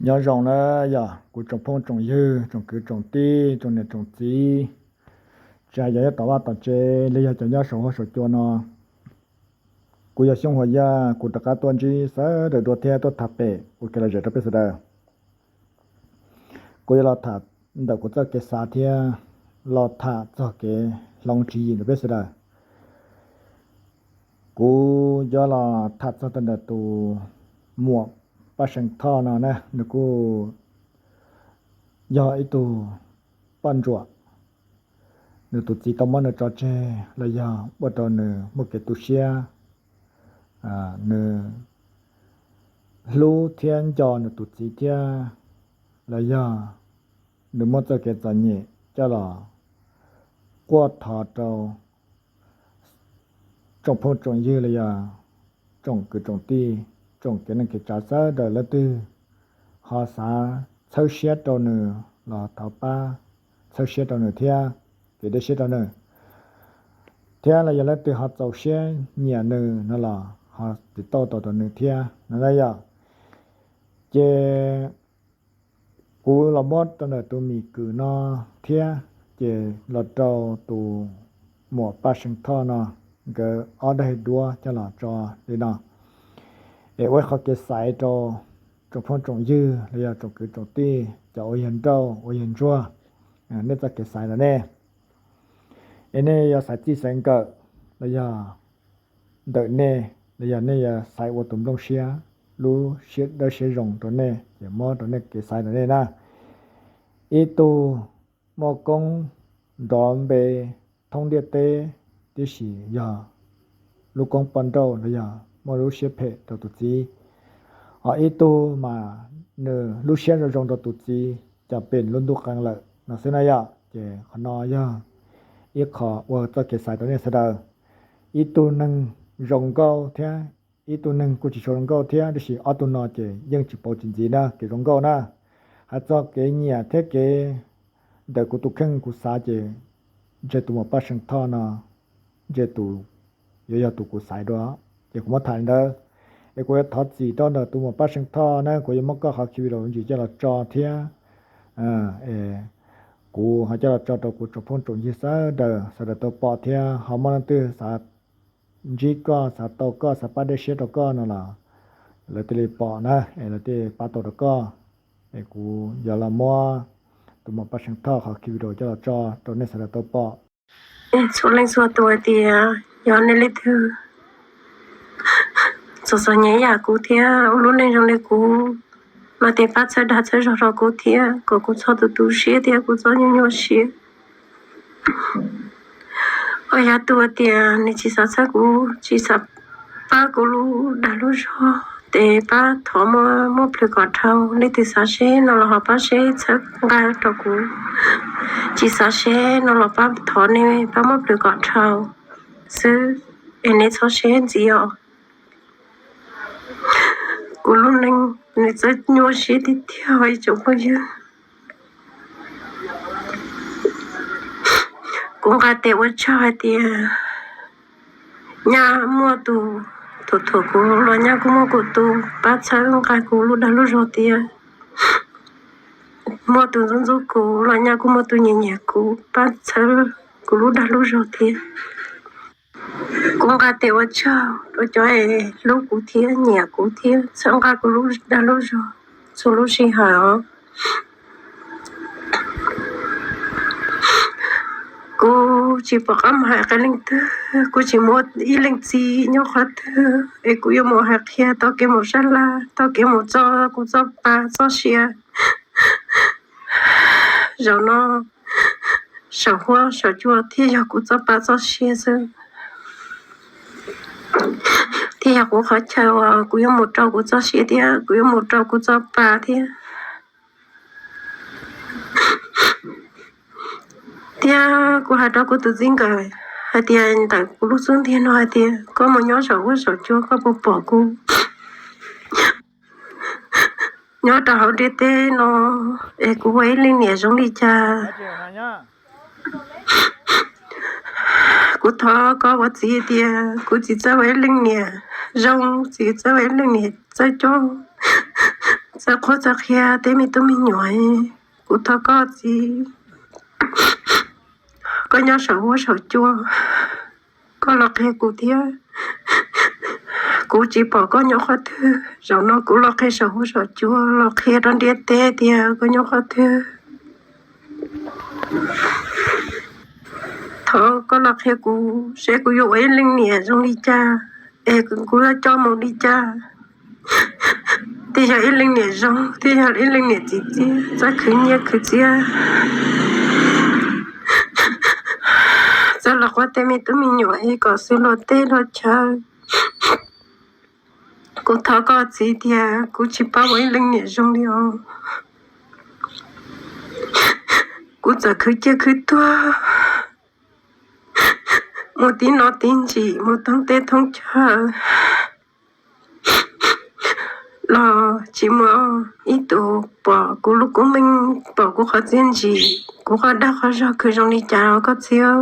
Nyob zoo na yog kuv tsoom phooj tsoom ywg, tsoom kwv tsoom tij, tsoom niam tsoom txiv, tsis hais cov nyob tom vaj tom tsev los yog cov nyob saum huab saum cua no, kuv yog Xyooj Huas Yaj, kuv rov qab tuaj ntsib sawv daws dua thiab tuaj tham pem ua kev lom zem rau peb sawv daws. Kuv yuav los tham ntawm kuv txoj kev xav thiab los tham txog kev hloov tswv yim rau peb sawv daws. Kuv yuav los tham txog ntawm tus muam Paj See Thoj no na, nws kuj yog ib tug poj ntsuam, nws tus txiv tau muab nws tso tseg los yog ua rau nws muaj kev tu siab, nws hlub thiab nco nws tus txiv thiab los yog nws muab txoj kev txom nyem coj los quaj thov rau tsoom phooj tsoom ywg los yog tsoom kwv tsoom tij, tsoom kev neej kev tsav sawv daws leej twg ho xav txhawb siab rau nws los thov pab txhawb siab rau nws thiab, kev dej siab rau nws, thiab los yog leej twg ho txaus siab nyiam nws no los ho tiv tauj tau rau nws thiab no na yom. Ces kuv los muab rau ntawm tus mim kwm no thiab, ces los rau tus muam Paj See Thoj no, nkawd ob daim duab coj los tso li no, es ua ib qho kev xaiv rau tsoom phooj tsoom ywg los yog tsoom kwv tsoom tij, cov uas yog nrauj uas yog ntsuag, nej txoj kev xaiv los nej, es nej yuav xaiv txij xaiv nkawm los yog ntawm nej, los yog nej yuav xaiv ua tus nplooj siab, lub siab dawb siab zoo rau nej, ces muab rau nej kev xaiv rau nej na. Ib tug muaj koob nrov npe thoob ntiaj teb, tiam sis yog lub koob poj nrauj los yog muaj lub siab phem rau tus txiv. Ho ib tug mas nws lub siab zoo zoo rau tus txiv, cas pem lub ntuj qee lawm no xwb na yom. Ces qhov no yog ib qho ua txoj kev xaiv rau nej sawv daws. Ib tug neeg zoo nkauj thiab ib tug neeg kuj tsis tshua zoo nkauj thiab, tiam sis ob tug no ces yeej tsis pauv tsis ntxiv na kev zoo nkauj na. Hais txog kev nyiam thiab kev ntawm kuv tus kheej kuv xav ces ntshe tus muam Paj See Thoj no ntshe tus yuav yog tus kuv xaiv dua, ces kuv muab tham li ntawd. Es kuv yuav thov txim rau ntawm tus muam Paj See Thoj na, kuv yuav muab koj qhov ki video ntsis coj los tso thiab, kuv ho coj los tso rau kuv tsoom phooj tsoom ywg sawv daws, sawv daws tau pom thiab ho muaj leej twg xav ntsib koj, xav tau koj, xav pab dej siab rau koj no los lawv thiaj li pom na, es lawv thiaj pab tau rau koj. Es kuv yuav los muab tus muam Paj See Thoj qhov ki video coj los tso rau nej sawv daws tau pom. Txhua leej txhua tus hais tias yog nej leej twg txom txom nyem yam kuv thiab ua lub neej zoo li kuv no ces pab txhawb dag txhawb zog rau kuv thiab kom kuv txhob tu tu siab thiab kuv txhob nyuaj nyuaj siab. Ho yog tus hais tias nws tsis xav txhawb kuv, tsis xav pab kuv lub dag lub zog, ces pab thov muab plhws kom dhau. Leej twg xav seb no los ho pab seb txhawb nqa rau kuv, tsis xav seb no los pab thov nej pab muab plhws kom dhau xwb, es nej txhob seb ntxiv os. Kuv lub neej nws txawj nyuaj siab tiag tiag ib tsoom phooj ywg. Kuv nqa tes ua tsaug hais tias nyaj muaj tus thuam thuam kuv los nyaj kuj muaj kuv tus pab txhawb nqa kuv lub dag lub zog tias, muaj tus ntxub ntxub kuv los nyaj kuj muaj tus nyiam nyiam kuv pab txhawb kuv lub dag lub zog thiab. Kuv nqa tes ua tsaug rau cov es hlub kuv thiab nyiam kuv thiab txhawb nqa kuv lub dag lub zog txhua lub sij hawm os. Kuv tsis pom qab mus hais qhia leej twg, kuv tsis muaj ib leej txiv nyob qhov twg es kuv yuav mus hais qhia tau kev mus sab laj, tau kev mus txo kuv txoj pa txoj sia. Zaum no saum huab saum cua thiaj yog kuv txoj pa txoj sia xwb, thiaj yog kuv qhov chaw uas kuv yuav mus rau kuv txoj sia thiab kuv yuav mus rau kuv txoj pa thiab. Thiab kuv hais rau kuv tus txij nkawm hais tias ntawm kuv lub xub ntiag no hais tias koj mus nyob saum huab saum cua koj puas pom kuv nyob rau hauv ntiaj teb no es kuv ua ib leej niam zoo li cas. Kuv thov koj ua txiv tias kuv tsis txawj ua ib leej niam zoo, tsis txawj ua ib leej niam txawj coj txawj qhuab txawj qhia tej me tub me nyuam. Kuv thov koj txiv, koj nyob saum huab saum cua, koj los qhia kuv thiab. Kuv tsis pom koj nyob qhov twg, zaum no kuv los qhia saum huab saum cua, los qhia rau ntiaj teb tias koj nyob qhov twg. Thov koj los qhia kuv seb kuv yuav ua ib leej niam zoo li cas, es kuv yuav coj mus li cas. Twb yog ib leej niam zoo, twb yog ib leej niam txiv txiaj, txawj khwv nyiaj khwv txiaj, txawj los qhuab tej me tub me nyuam es kom xwb luag teb luag chaw. Kuv thov koj txiv tias kuv tsis paub ua ib leej niam zoo li os. Kuv txawm khwv ciaj khwv tuag, mus tib no tib ntsis, mus thoob teb thoob chaw los tsis muaj ib tug pom kuv lub koob meej, pom kuv qhov txiaj ntsim, kuv qhov dag qhov zog khwv zoo li cas os koj txiv.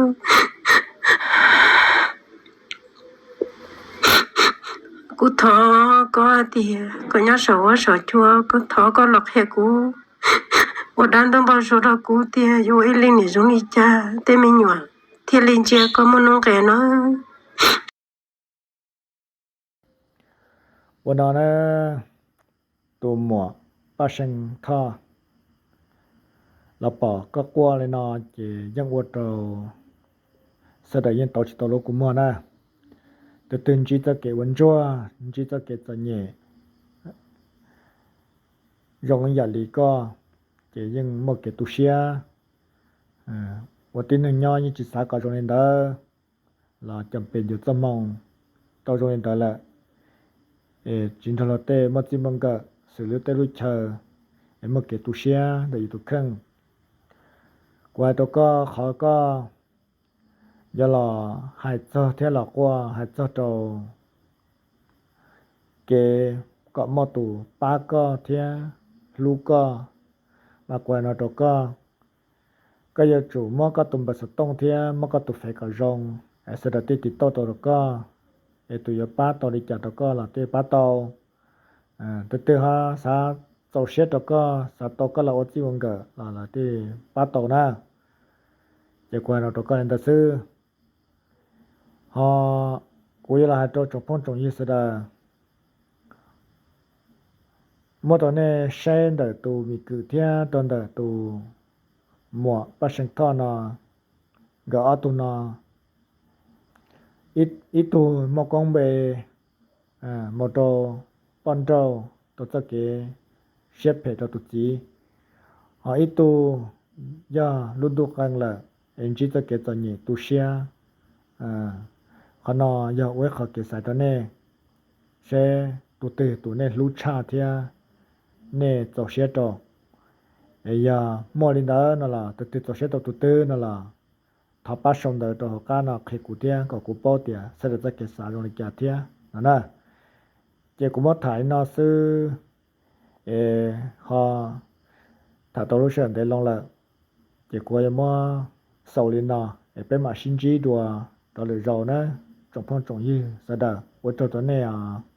Kuv thov koj tias koj nyob saum huab saum cua, kuv thov koj los qhia kuv, ua dab ntub npau suav rau kuv tias yuav ua ib leej niam zoo li cas tej me nyuam thiaj li ntsia koj muaj nuj nqis no. Ua no na, tus muam Paj See Thoj, los pom koj quaj li no ces yeej ua rau sawv daws yeej tau tsis tau lub kua muag na. Tus twg ntsib txoj kev ua ntsuag, ntsib txoj kev txom nyem zoo yam li koj, ces yeej muaj kev tu siab. Ua tib neeg nyob yeej tsis xav kom zoo li ntawd, los cov pem yus txoj hmoo tau zoo li ntawd lawm, es tsis nrog luag tej muaj txij muaj nkawm xws li tej lub chaw, es muaj kev tu siab ntawm yus tus kheej. Kuv hais rau koj qhov koj yuav los hais txog thiab los quaj hais txog rau kev kom muaj tus pab koj thiab hlub koj, mas kuv hais no rau koj, koj yuav tsum muab koj tus npawb xov tooj thiab muab koj tus fev kom zoo, es sawv daws thiaj tiv tauj tau rau koj, es tus yuav pab tau li cas rau koj los thiaj pab tau. Tus twg ho xav txaus siab rau koj, xav tau koj los ua txij ua nkawm los lawv thiaj pab tau na. Ces kuv hais no rau koj li ntawd xwb. Ho kuv yuav los hais rau tsoom phooj tsoom ywg sawv daws, muab rau nej saib ntawm tus Mim Kwm thiab rau ntawm tus muam Paj See Thoj no, nkawd ob tug no, ib tug muaj koob npe mus rau poj nrauj rau txoj kev siab phem rau tus txiv, ho ib tug yog lub ntuj qee lawm es ntsib txoj kev txom nyem tu siab. Qhov no yog ua ib qho kev xaiv rau nej, seb tus twg tus nej hlub tshaj thiab nej txaus siab rau. Es yog muaj li ntawd no los tus twg txaus siab rau tus twg no los thov pab sau ntawv rau hauv qab no qhia kuv thiab kom kuv paub tias sawv daws txoj kev xav zoo li cas thiab no na. Ces kuv muab tham li no xwb, es ho tham tau lub sij hawm ntev loo lawm, ces kuv yuav muab xaus li no, es peb mam sib ntsib dua rau lwm zaus na, tsoom phooj tsoom ywg sawv daws, ua tsaug rau nej os.